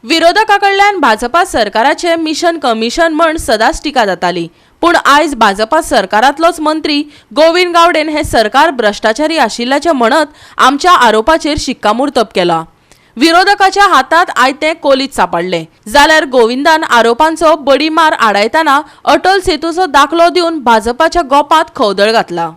विरोधकां कडल्यान भाजपा सरकाराचे mission commission म्हण सदांच टिका जाताली, पूण आयज भाजपा सरकारांतलोच मंत्री गोविंद गावडेन हे सरकार भ्रश्टाचारी आशिल्ल्याचें म्हणत आमच्या आरोपाचेर शिक्कामोर्तब केला. विरोधकाच्या हातांत आयतें कोलीत सांपडलें जाल्यार गोविंदान आरोपांचो बडीमार आडायतना अटल सेतूचो दाखलो दिवन भाजपाच्या गोपांत खवदळ घातला.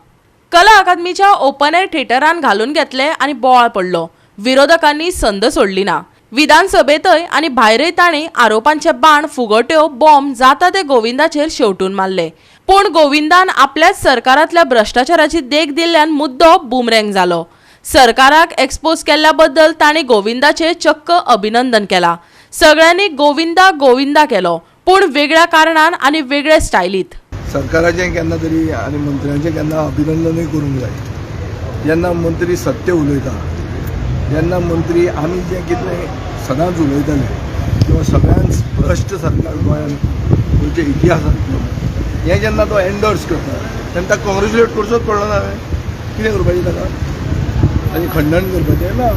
कला अकादमीच्या ओपन एअर थिएटरान घालून घेतले आनी बोवाळ पडलो. विरोधकांनी संद सोडली ना. विधानसभेंतय आनी भायरय तांणी आरोपांचे बाण, फुगोट्यो, बॉम्ब जाता ते गोविंदाचेर शेवटून मारले. पूण गोविंदान आपल्याच सरकारांतल्या भ्रश्टाचाराची देख दिल्ल्यान मुद्दो बुमरँग जालो. सरकाराक एक्सपोज केल्ल्या बद्दल तांणी गोविंदाचे चक्क अभिनंदन केला. सगळ्यांनी गोविंदा गोविंदा केलो, पूण वेगळ्या कारणान आनी वेगळे स्टायलीत. सरकाराचें केन्ना तरी आनी मंत्र्यांचें केन्ना अभिनंदनूय करूंक जाय. जेन्ना मंत्री सत्य उलयता, जेन्ना मंत्री आमी जें कितें सदांच उलयताले किंवा सगळ्यांत भ्रश्ट सरकार गोंयांत गोंयच्या इतिहासांतलो, हें जेन्ना तो एन्डोर्स करता तेन्ना ताका कॉंग्रेच्युलेट करचोच पडलो ना. हांवें कितें करपाचें ताका? ताजें खंडन करपाचें ना,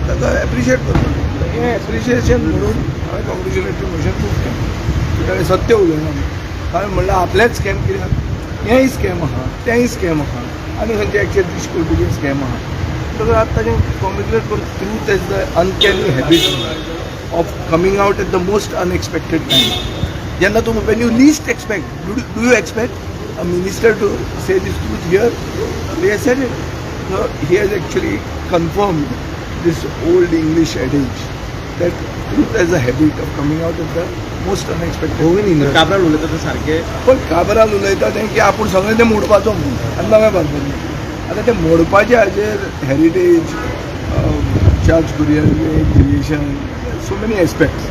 ताका एप्रिशिएट करपाचें. हें एप्रिशिएशन म्हणून हांवें कॉंग्रेच्युलेटरी मोशन मूव केलें. ताणें सत्य उलयना. हांवें म्हणल्यार आपलेंच स्कॅम कित्याक, हेंय स्कॅम आहा, तेंय स्कॅम आहा आनी खंयचें 130 कोटीचें स्कॅम आहा. तर आतां ताजें कॉंग्रेच्युलेट करून truth has the uncanny habit of coming out at the most unexpected time. जेन्ना तूं when you least expect, do you expect a minister to say this truth here? They said it. So he has actually confirmed this old English adage that truth has a habit of coming out at the most unexpected. Govind Cabral उलयता ते सारके. पण काबराल उलयता तें की आपूण सगळें तें मोडपाचो म्हणून आनी नवें बांदपाचें. आतां तें मोडपाचें हाजेर heritage, church Kurien creation, so many aspects.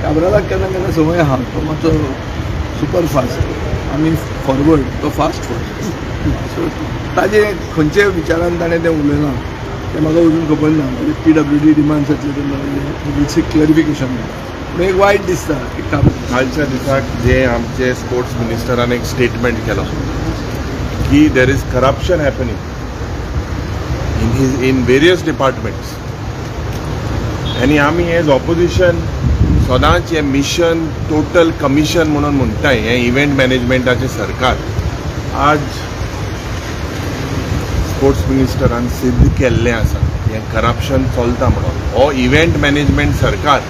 काबरालाक केन्ना केन्ना संवय आहा, तो मातसो सुपर फास्ट, आमी फॉरवर्ड, तो फास्ट फॉरवर्ड. सो ताजे खंयचे विचारान ताणें तें उलयलां तें म्हाका अजून खबर ना. म्हणजे पीडब्ल्यूडी डिमांड्स येतले तेन्ना क्लॅरिफिकेशन. पूण एक वायट दिसता की काबराल कालच्या दिसाक जे आमचे स्पोर्ट्स मिनिस्टरान एक स्टेटमेंट केलो की there is corruption happening in his in various departments आनी आमी एज ऑपोजिशन सदांच हें मिशन टोटल कमिशन म्हणून म्हणटाय. हें इव्हेंट मॅनेजमेंटाचें सरकार आज स्पोर्ट्स मिनिस्टरान सिद्ध केल्लें आसा हें करप्शन चलता म्हणून हो इव्हेंट मॅनेजमेंट सरकार.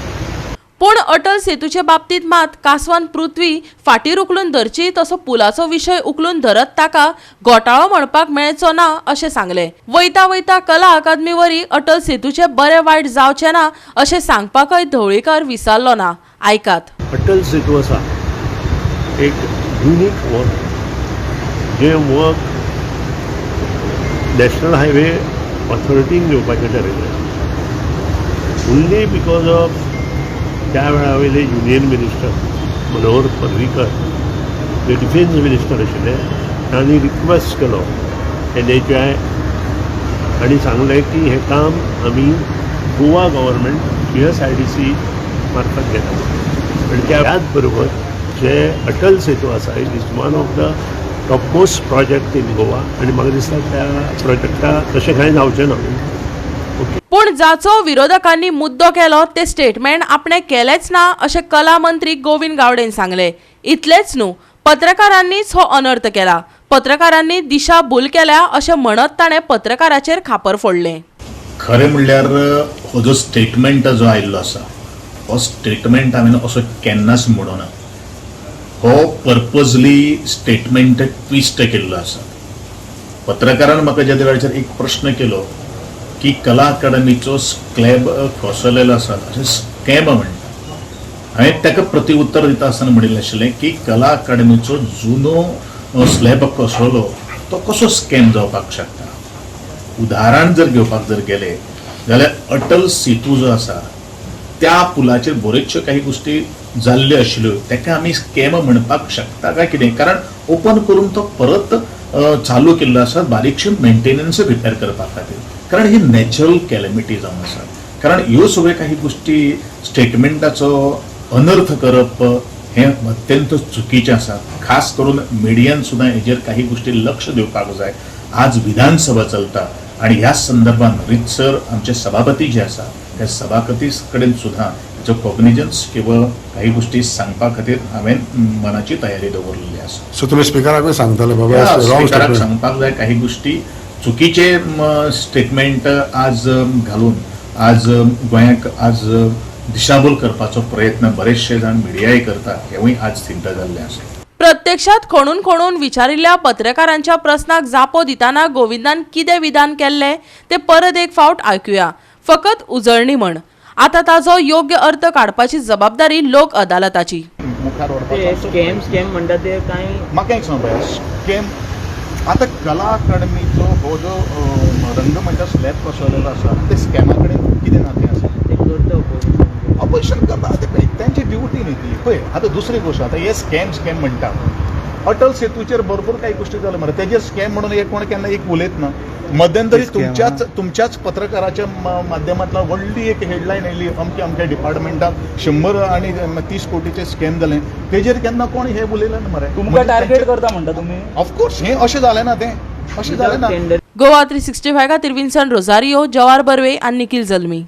पूण अटल सेतूचे बाबतींत मात कासवान पृथ्वी फाटीर उखलून धरची तसो पुलाचो विशय उखलून धरत ताका घोटाळो म्हणपाक मेळचो ना अशें सांगलें. वयता वयता कला अकादमी वरी अटल सेतूचे बरे वायट जावचे ना अशें सांगपाकय ढवळीकर विसरलो ना. आयकात. अटल सेतू आसा एक युनीक वर्क, जें वर्क नॅशनल हायवे ऑथॉरिटीन घेवपाचें ठरयलें. ओन्ली because of त्या वेळा वयले युनियन मिनिस्टर मनोहर पर्रीकर जे डिफेन्स मिनिस्टर आशिल्ले, तांणी रिक्वेस्ट केलो एनएचआय आनी सांगलें की हें काम आमी गोवा गव्हर्मेंट जीएसआयडीसी मार्फत घेता. आनी त्याच बरोबर जे अटल सेतू आसा, it is one of the topmost project in Goa आनी म्हाका दिसता त्या प्रोजेक्टा तशें कांय जावचें ना. ओके. पूण जाचो विरोधकांनी मुद्दो केलो ते स्टेटमेंट आपणें केलेंच ना अशें कला मंत्री गोविंद गावडेन सांगलें. इतलेंच न्हू, पत्रकारांनीच हो अनर्थ केला, पत्रकारांनी दिशा भूल केल्या अशें म्हणत ताणें पत्रकाराचेर खापर फोडलें. खरें म्हणल्यार हो जो स्टेटमेंट जो आयिल्लो आसा, हो स्टेटमेंट हांवें असो केन्नाच म्हणूना. हो पर्पजली स्टेटमेंट ट्विस्ट केल्लो आसा. पत्रकारान म्हाका ज्या वेळाचेर एक प्रश्न केलो की कला अकादमीचो स्लॅब कोसळलेलो आसा अशें स्कॅम म्हणटा, हांवें ताका प्रतिउत्तर दिता आसतना म्हणिल्लें आशिल्लें की कला अकादमीचो जुनो स्लॅब कोसळलो तो कसो स्कॅम जावपाक शकता? उदाहरण जर घेवपाक जर गेले जाल्यार अटल सेतू जो आसा, त्या पुलाचेर बऱ्योचश्यो काही गोश्टी जाल्ल्यो आशिल्ल्यो, ताका आमी स्कॅम म्हणपाक शकता काय कितें? कारण ओपन करून तो परत चालू केल्लो आसा बारीकशी मेंटेनन्स रिपेर करपा खातीर, कारण ही नॅचरल कॅलमिटी जावन आसा. कारण ह्यो सगळ्यो काही गोश्टी स्टेटमेंटाचो अनर्थ करप हें अत्यंत चुकीचें आसा. खास करून मिडियान सुद्दां हेजेर काही गोश्टी लक्ष दिवपाक जाय. आज विधानसभा चलता आणि ह्या संदर्भात रितसर आमचे सभापती जे आसा, त्या सभापती कडेन सुद्दां हाचो कॉग्निजन्स किंवा काही गोष्टी सांगपा खातीर हांवें मनाची तयारी दवरलेली आसा. सो तुमी स्पिकराकूय सांगतले बाबा रॉंग स्पिकराक स्टेटमेंट. सांगपाक जाय काही गोष्टी चुकीचे स्टेटमेंट आज घालून आज गोंयाक आज दिशाभूल करपाचो प्रयत्न बरेचशे जाण मिडियाय करता हेवूय आज सिद्ध जाल्लें आसा. प्रत्यक्षात खणून खणून विचारिल्ल्या पत्रकारांच्या प्रस्नाक जापो दिताना गोविंदान कितें विधान केल्लें तें परत एक फावट आयकुया, फकत उजळणी म्हण. आतां ताजो योग्य अर्थ काडपाची जबाबदारी लोक अदालताची. मुखार ते व्हरपाचो स्कॅम स्कॅम म्हणटा ते कांय म्हाका एक सांग पळया, स्कॅम आतां कला अकादमीचो हो जो रंगमंडळ स्लॅब कोसळलेलो आसा ते स्कॅमा कडेन कितें नातें आसा? ते करता ऑपोजिशन. ऑपोजिशन करता ते पळय, तेंची ड्युटी न्ही ती. पळय आतां दुसरी गोश्ट, आतां हे स्कॅम स्कॅम म्हणटा, अटल सेतूचेर भरपूर काही गोश्टी जाल्यो मरे, तेजेर स्कॅम म्हणून एक कोण केन्ना एक उलयत ना. मध्यंतरी तुमच्याच तुमच्याच पत्रकाराच्या माध्यमांतल्यान व्हडली एक हेडलायन येयली, अमक्या अमक्या डिपार्टमेंटाक 130 कोटीचे स्कॅम जाले, तेजेर केन्ना कोण हे उलयले ना मरे. तुमकां टार्गेट करता म्हणटा तुमी? ऑफकोर्स हें अशें जालें ना, तें अशें जालें ना. टेंडर गोवा 365 खातीर विन्सन रोजारियो, जवार बर्वे आनी निखील जल्मी.